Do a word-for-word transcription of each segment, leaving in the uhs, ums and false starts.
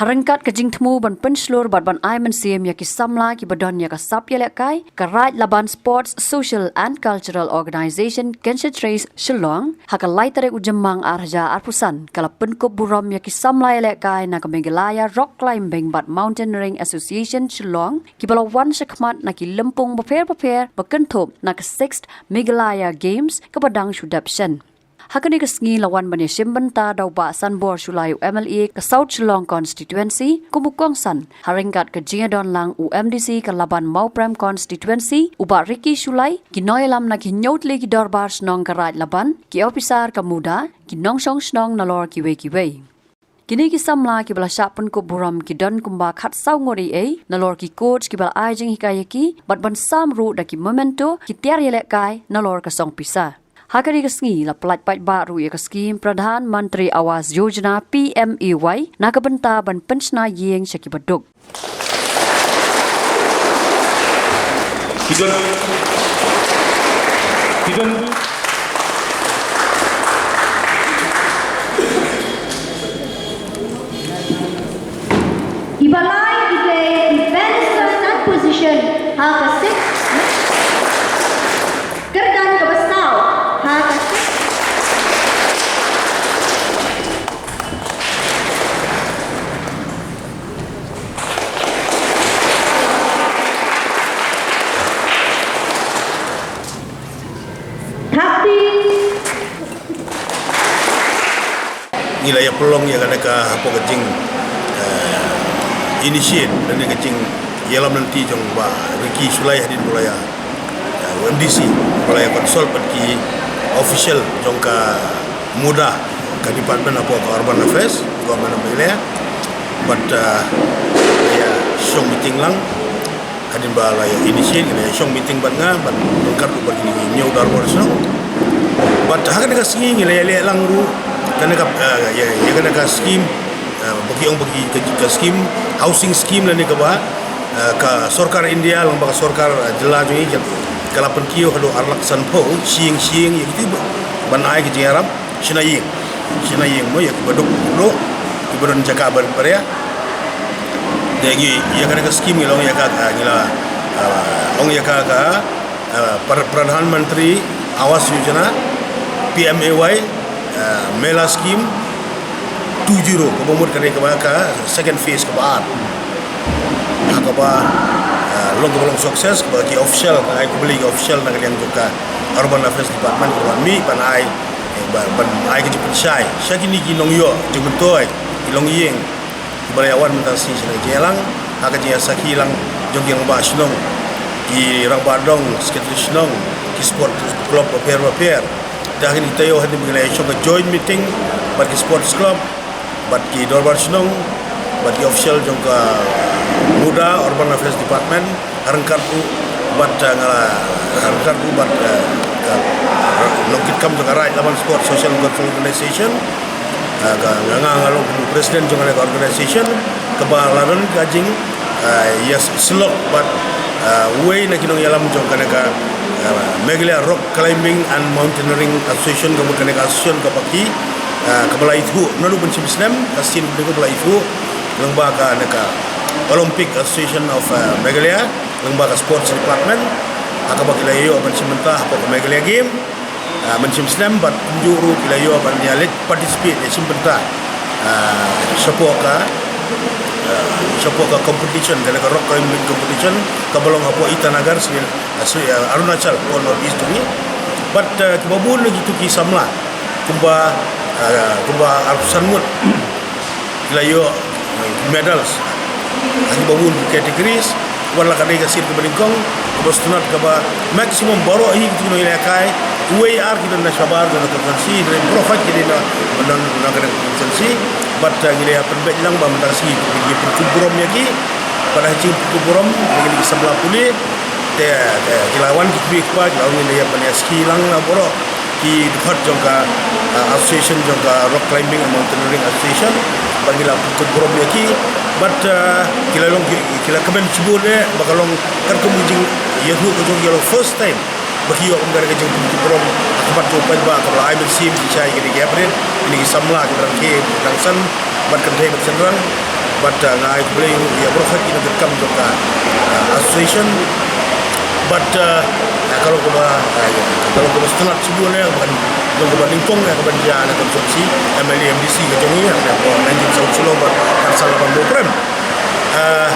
Ha ryngkat ka jingthmu ban pynshlur bad ban ai mynsiem ïa ki samla kiba don ïa ka sap ïalehkai, ka Raid Laban Sports Social and Cultural Organization Kynshedreix Shillong, ha ka lai tarik u Jymmang ar hajar arphew san, ka la pynkup burom ïa ki samla ïalehkai na ka Meghalaya Rock Climbing bad Mountaineering Association Shillong, kiba la wan shakhmat na ki lympung bapher bapher ba kynthup na ka sixth Meghalaya Games kaba dang shu dep shen. Ha kane ka sngi la wan ban ïashim bynta da u Bah Sanbor Shullai, u M L A ka South Shillong Constituency, kum u kongsan, ha ryngkat ka jingïadon lang u M D C ka Laban Mawprem Constituency, u Bah Ricky Shullai, ki nongïalam na ki hynñiew tylli ki dorbar shnong ka Raid Laban, ki ophisar ka MUDA, ki nongshong shnong nalor kiwei kiwei. Kine ki samla kiba la shah pynkup burom ki don kumba khatsaw ngut ei ei, nalor ki coach kiba la ai jinghikai ïa ki, bad ban sam ruh da ki memento, ki tiar ïalehkai, nalor ka song pisa. Ha kane ka sngi la pyllait paidbah ruh ïa ka skhim Pradhan Mantri Awas Yojana, P M A Y, na ka bynta ban pynshna ïing sha kiba duk. Ki don, ki don. Iba lai i dei i Benson and position ha ka six. Kyrdan kaba saw ha ka six. Thirty. Ngi la ïa pynlong ïa kane ka hapoh ka jing, eh, initiate, lane ka jingïalam lynti jong Bah Ricky Shullai hadien ba la ïa, eh, u M D C, ba la ïa consult bad ki official jong ka MUDA, ka department hapoh ka Urban Affairs, Government of Meghalaya. Bad, eh, ïa shong meeting lang. Hadien ba la ïa initiate, ngi la ïa shong meeting bad nga, bad ryngkat ruh bad kine ki hynñiew dorbar shnong. Bad ha kane ka sngi ngi la ïa leh lang ruh kane ka, eh, ïa, ïa kane ka scheme, eh, ba ki ong ba ki ka, ka scheme, housing scheme lane kaba, eh, ka sorkar India lyngba ka sorkar, eh, jylla jong ngi ka la pynkiew haduh ar lak sanphew shi ïing shi ïing ïa kito ba, ban ai ka jingïarap shna ïing. Shna ïing mo ïa kiba duk ruh, kiba don jaka ba, baria. Te ngi ïa kane ka scheme ngi la ong ïa ka, ka, ngi la, ah, ong ïa ka, ka, ah, Pra-, Pradhan Mantri Awas Yojana, P M A Y, ah, Mela Scheme two zero, kaba mut ka dei kaba ka second phase kaba ar. Ha kaba, ah, long kaba long success, kaba ki official, ai khublei ki official na ka liang jong ka Urban Affairs Department, kaba mih ban ai, eh, ba-, ban ai ka jingpynshai sha kine ki nongïoh jingmyntoi, ki longïing, kiba la ïa wan mynta shi sha ka jingïalang, ha ka jingïasakhi lang jong ki rangbah shnong, ki rangbah dong, secretary shnong, ki sport club bapher bapher. Te ha kine ki taïew hadien ba ngi la ïa shong ka joint meeting bad ki sports club, bad ki dorbar shnong, bad ki official jong ka MUDA, Urban Affairs Department, ha ryngkat ruh bad, eh, nga la, ha ryngkat ruh bad, eh, ka nongkitkam jong ka Raid Laban Sports Social and Cultural Organization, eh, ka nga, nga, nga long kum u president jong ka organization, kaba la don ka jing, eh, ïa s-, syllok bad, eh, uwei na ki nongïalam jong kane ka, eh, Meghalaya Rock Climbing and Mountaineering Association, kaba kane ka association kaba ki, eh, kaba la ithuh naduh ban shim snem, ka sien kaba la ithuh lyngba kane ka Olympic Association of, eh, Meghalaya, lyngba ka Sports Department, ha kaba ki la ïoh ban shim bynta hapoh ka Meghalaya Game, ah, ban shim snem, bad kumjuh ruh ki la ïoh ban ïa leit participate, ïa shim bynta, ah, shapoh ka, ah, shapoh ka competition, kane ka rock climbing competition, kaba long hapoh Itanagar, Sri, ah, Sri, ah, Arunachal, hapoh North East jong ngi. Bad, ah, kiba bun na kitu ki samla, kumba, ah, kumba arphew san ngut. Ki la ïoh, eh, medals ha kiba bun ki categories. Wat la ka dei ka sien kaba nyngkong, kaba sngewtynnat, kaba maximum baroh hi ki nongïalehkai, uwei ar ki don na shabar, don na constituency, don na profile ki dei na, na, na ka constituency. Bad, eh, ngi la ïa pynbeit lang ba mynta ka sngi ngi pynkup burom ïa ki. Bad ha ka jingpynkup burom ïa kine ki samla pule, te, te ki la wan ki kmie kpa, ki la wan, ngi la ïa pynïaskhem lang na baroh ki dkhot jong ka, ah, association jong ka Rock Climbing and Mountaineering Association, ba ngi la pynkup burom ïa ki, bad, ah, ki la long ki, ki la kmen shibun eh, ba ka long katkum ka jingïathuh ka jong ki, ka long first time ba ki ïoh kum kane ka jingpynkup burom ha khmat jong u paidbah, kaba la ai mynsiem ki shai kine ki hapdeng, kine ki samla kiba dang kiew dang san, bad kynthei bad shynrang. But uh, nga ai khublei ïa baroh ki nongtrei kam jong ka uh, association. But uh, uh, ka long kaba uh, ka long kaba sngewtynnat shibun eh, ka long kaba nyngkong eh, ka ban jia na ka bynta shi M L A M D C ka jong ngi, eh, ka nineteen South Shillong, bad ka sala ban bo prem. Uh,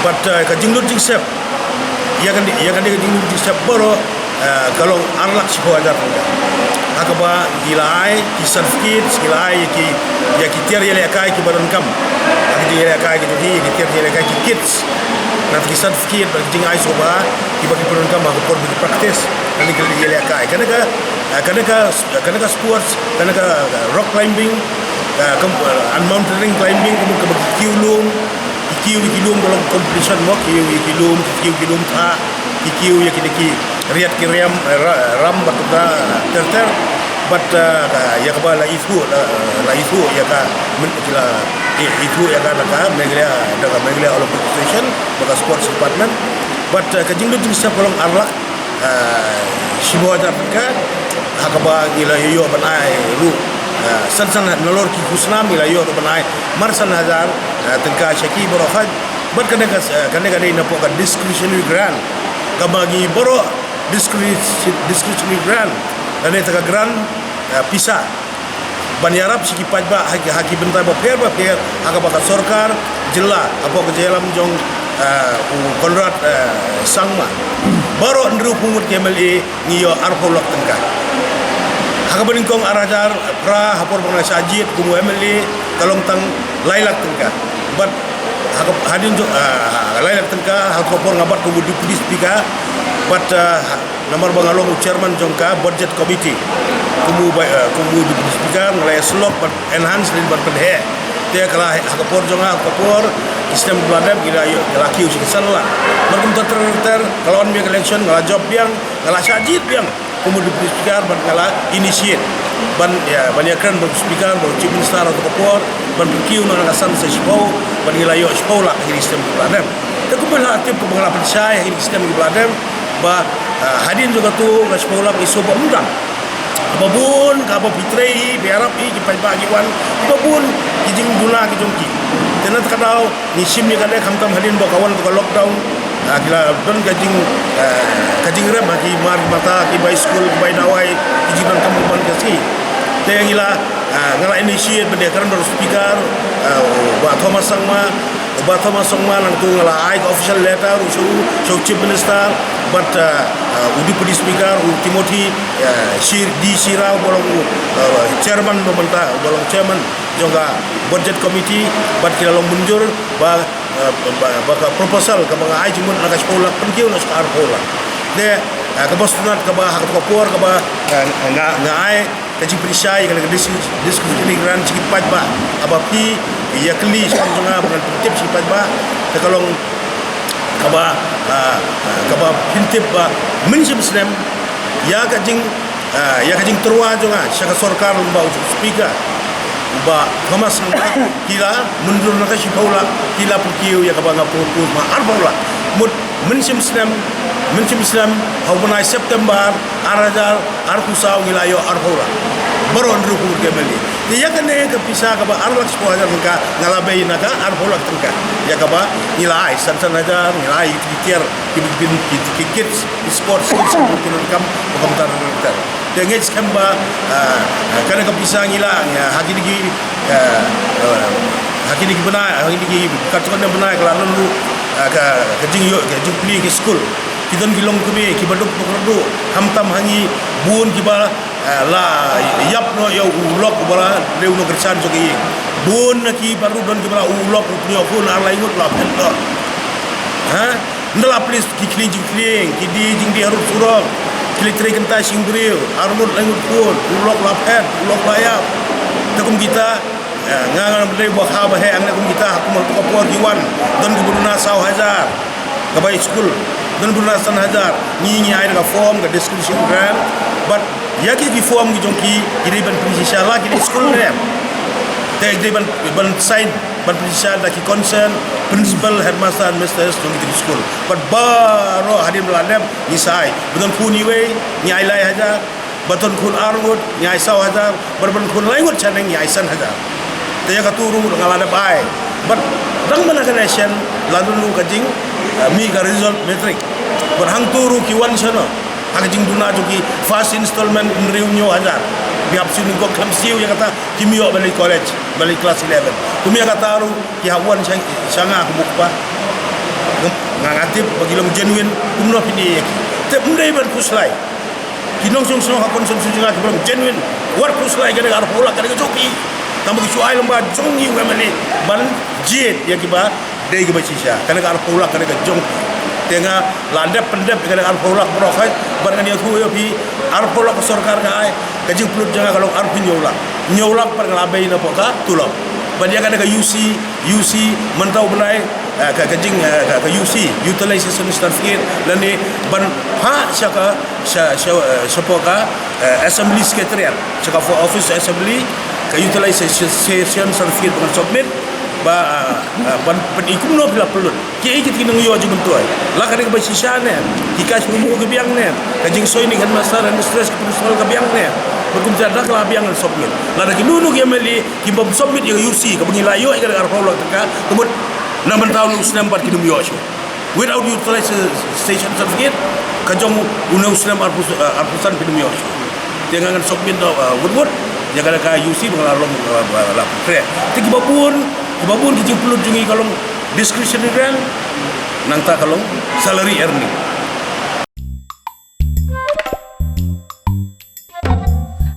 but uh, ka jinglut jingsep ïa kane, ïa kane ka jinglut jingsep baroh, eh, ka long ar lak shiphew hajar tyngka. Ha kaba ngi la ai ki certificate, ngi la ai ïa ki, ïa ki tiar ïalehkai kiba donkam. Ha ki jingïalehkai ki jong ki, ïa ki tiar ïalehkai, ki kits, na ki certificate bad ki jingai sngewbha kiba ki pyndonkam ha ka por ba ki practice, na ki ïalehkai. Kane ka, eh, kane ka, kane ka sports, kane ka, eh, rock climbing, eh, kam, eh, and mountaineering climbing, kaba, kaba ki kiew lum, ki kiew ïa ki lum, ka long competition mo, ki kiew ïa ki lum, ki kiew ïa ki lum thah, ki kiew ïa kine ki riat ki riam, eh, ra-, ram bad kumta ter ter. Bad, eh, ka, ïa kaba la ithuh, la, la ithuh ïa ka, men-, ki la i-, ithuh ïa ka da ka Meghalaya, da ka Meghalaya Olympic Association, da ka Sports Department. Bad, eh, ka jinglut jingsep ka long ar lak, eh, shiphew hajar tyngka, ha kaba ngi la ïoh ban ai ruh, eh, san san, nalor ki khusnam ngi la ïoh ruh ban ai mar san hajar, eh, tyngka sha ki baroh. Bad kane ka, eh, kane ka dei napoh ka discretionary grant, kaba ngi baroh discre-, discretionary grant, lane te ka grant, eh, pisa ban ïarap sha ki paidbah ha ki, ha ki bynta bapher bapher, ha kaba ka sorkar jylla, hapoh ka jingïalam jong, eh, u Conrad, eh, Sangma, baroh hynriewphew ngut ki M L A ngi ïoh arphew lak tyngka. Ha kaba nyngkong ar hajar phra, ha por ba nga la shah jied kum u M L A, ka long tang lai lak tyngka. Bad ha ka, hadien jong, ah, lai lak tyngka, ha ka por nga bat kum u Deputy Speaker, bad, ah, namar ba nga long u Chairman jong ka Budget Committee, kum u ba, ah, kum u Deputy Speaker, nga la ïasyllok bad enhance lane ban pynheh. Te ka la, ha ka por jong nga, ha ka por ki snem ba la dep, ki la ïoh, ki la kiew shi ka san lak. Bad kumta ter ter, ka la wan biang ka election, nga la jop biang, nga la shah jied biang kum u Deputy Speaker, bad nga la initiate ban, ïa, ban ïakren bad u Speaker, bad u Chief Minister ha kato ka por, ban pynkiew noh na ka san sha shiphew, bad ngi la ïoh shiphew lak ha kine ki snem kiba la dep. Te kumba la tip, kumba nga la pynshai ha kine ki snem kiba la dep, ba, ah, hadien jong kato ka shiphew lak, ngi sngewbha ym don. Ba bun, kaba phi trei hi, phi ïarap hi, ki paidbah ki wan, ba bun ki jingduna ki jong ki. Te na kata ka daw ngi shim ïa kane, khamtam hadien ba ka wan ka lockdown, ah, ki la don ka jing, ah, ka jingrep ha ki mar mata, ki bai skul, ki bai dawai, ki jingdonkam ban ka sngi. Te ngi la, ah, nga la initiate ban ïakren bad u Speaker, ah, u Bah Thomas Sangma, u Bah Thomas Sangma, nangta nga la ai ka official letter ruh sha u, sha u Chief Minister, bad, ah, ah, u Deputy Speaker, u Timothy, ah, Shir-, D Shira, uba long u, ah, Chairman ba mynta, uba long Chairman jong ka Budget Committee, bad ki la long mynjur ba, ah, ba, ba ka proposal kaba nga ai jingmut na ka shiphew lak pynkiew noh sha ka arphew lak. Te, ah, kaba sngewtynnat kaba ha kato ka por kaba, ah, nga, nga ai ka jingpynshai, ka long ka dis-, discretionary grant sha ki paidbah. Haba phi ïa kylli shaphang jong nga ba ngan pyntip sha ki paidbah, te ka long kaba, ah, kaba pyntip ba mynshem snem ïa ka jing, ah, ïa ka jingtyrwa jong nga sha ka sorkar lyngba u Speaker, u Bah Thomas Sangma, ki la mynjur na ka shiphew lak, ki la pynkiew ïa kaba nga propose ma arphew lak. Mut mynshem snem, mynshem snem, ha u bnai September, ar hajar arphew saw ngi la ïoh arphew lak. Baroh hynriewphew ngut ki M L A. Te ïa kane ka pisa kaba ar lak shiphew hajar tyngka nga la bei na ka arphew lak tyngka. Ïa kaba ngi la ai san san hajar, ngi la ai ïa ki tiar, ki, ki, ki, ki kits, ki sports kits, ki donkam, ba kumta ter ter. Te ngeit skhem ba, ah, kane ka pisa ngi la, ah, ha kine ki, ah, ah, ha kine ki bnai, ha kine ki katto katne bnai ka la don ruh, ah, ka, ka jingïoh, ka jingplie ki skul. Ki don ki longkmie kiba duk duk ruh, khamtam ha ngi bun kiba, eh, la ïap noh ïa u lok uba la dei u nongkyrshan jong ki. Bun na ki baroh don kiba la u lok u pynïoh khun ar lai ngut la phet noh. Ha? Ynda la plie ki khlieh jingkhlieh, ki die jingdie harud surok, ki leit trei kynta shynbriew, ar ngut lai ngut khun, u lok la phet, u lok la ïap. Te kum kita, eh, nga ngan dei ba kha ba heh hangne kum kita, ha kum ha ka por ki wan, don kiba duna saw hajar ka bai skul, don ba duna san hajar. Ngi ngi ai da ka form, ka discretion grant, bad ïa ki, ki form ki jong ki, ki dei ban pynshisha la ki dei skul ne. Te ki dei ban, ban sign, ban pynshisha da ki concern principal, headmaster, headmistress jong ki skul. Bad baroh hadien ba la dep ngi sa ai. Ba don khun iwei ngi ai lai hajar, ba don khun ar ngut ngi ai saw hajar, ba don khun lai ngut shaneng ngi ai san hajar. Te ïa katu ruh nga la dep ai. Bad dang mynta ka nation la dun ruh ka jing, eh, mih ka result matric. Bad hangto ruh ki wan shano ha ka jingduna jong ki first installment hynriew hynñiew hajar. Ki hap siew nyngkong khlem siew, ïa kata kim ïoh ban leit college, ban leit class eleven. Kum ïa kata ruh ki hap wan sha, sha nga kum u kpa. Nga, nga tip ba ki long genuine, kumno phin ïa ki. Te ym dei ban khuslai. Ki nongshong shnong ha constituency jong nga kiba long genuine, wat khuslai, kane ka arphew lak kane ka jong phi. Tang ba ki shu ai lyngba jong ngi u MLA ban jied ïa kiba dei kiba shisha. Kane ka arphew lak kane ka jong phi. Te nga la dep pyndep ïa kane ka arphew lak baroh, bad ngan ïathuh ïa phi, arphew lak ka sorkar ka ai, ka jingpynlut jong nga ka long arphew hynñiew lak. Hynñiew lak pat nga la bei na poh ka tulop. Bad ïa kane ka UC, UC mynta u bnai, eh, ka, ka jing, eh, ka, ka UC, utilization certificate, lane ban phah sha ka, sha, sha, eh, sha poh ka, eh, assembly secretariat, sha ka office assembly, ka utilization certificate ba ngan submit, ba, eh, eh, ban pyni kumno phi la pynlut. Kiei kiei ki nongïoh jingmyntoi. La kane kaba shisha ne, ki cash memo ka biang ne, ka jingsoi ïa ki headmaster, headmistress, ka principal ka biang ne. Bad kumta da ka la biang ngan submit. Lada kino kino ki MLA ki bym submit ïa ka UC kaba ngi la ïoh ïa ka arphew lak tyngka, ka mut na mynta une u snem pat kin ym ïoh shuh. Without utilization certificate, ka jong une u snem arphew, eh, arphew san kin ym ïoh shuh. Te nga ngan submit noh, eh, wut wut ïa ka, ka UC ba nga la long, eh, ba la khreh. Te kiba bun, kiba bun ki jingpynlut jong ngi ka long discretionary grant, nangta ka long salary earning.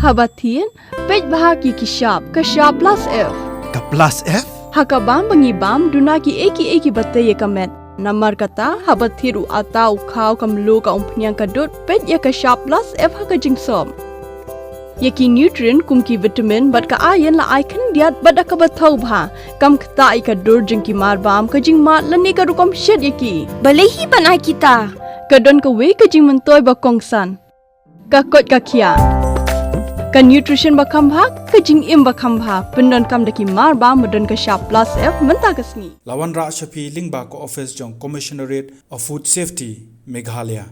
Haba thied, peit bha ïa ki shap, ka shap plus F. Ka plus F? Ha ka bam ba ngi bam, duna kiei kiei kiba tei ïa ka met. Namar kata, haba thied u atta u khaw, ka mluh, ka umphniang, ka dud, peit ïa ka shap plus F ha ka jingsop. Ïa ki nutrient kum ki vitamin bad ka iron la ai khyndiat bad da kaba thaw bha. Kam ktah ïa ka dur jong ki mar bam, ka jingmad lane ka rukom shet ïa ki. Balei hi ban ai kita? Ka don kawei ka jingmyntoi ba kongsan. Ka koit ka khiah. Ka nutrition ba kham bha, ka jingim ba kham bha. Pyndonkam da ki mar bam ba don ka shap plus F mynta ka sngi. La wanrah sha phi lyngba ka office jong Commissionerate of Food Safety, Meghalaya.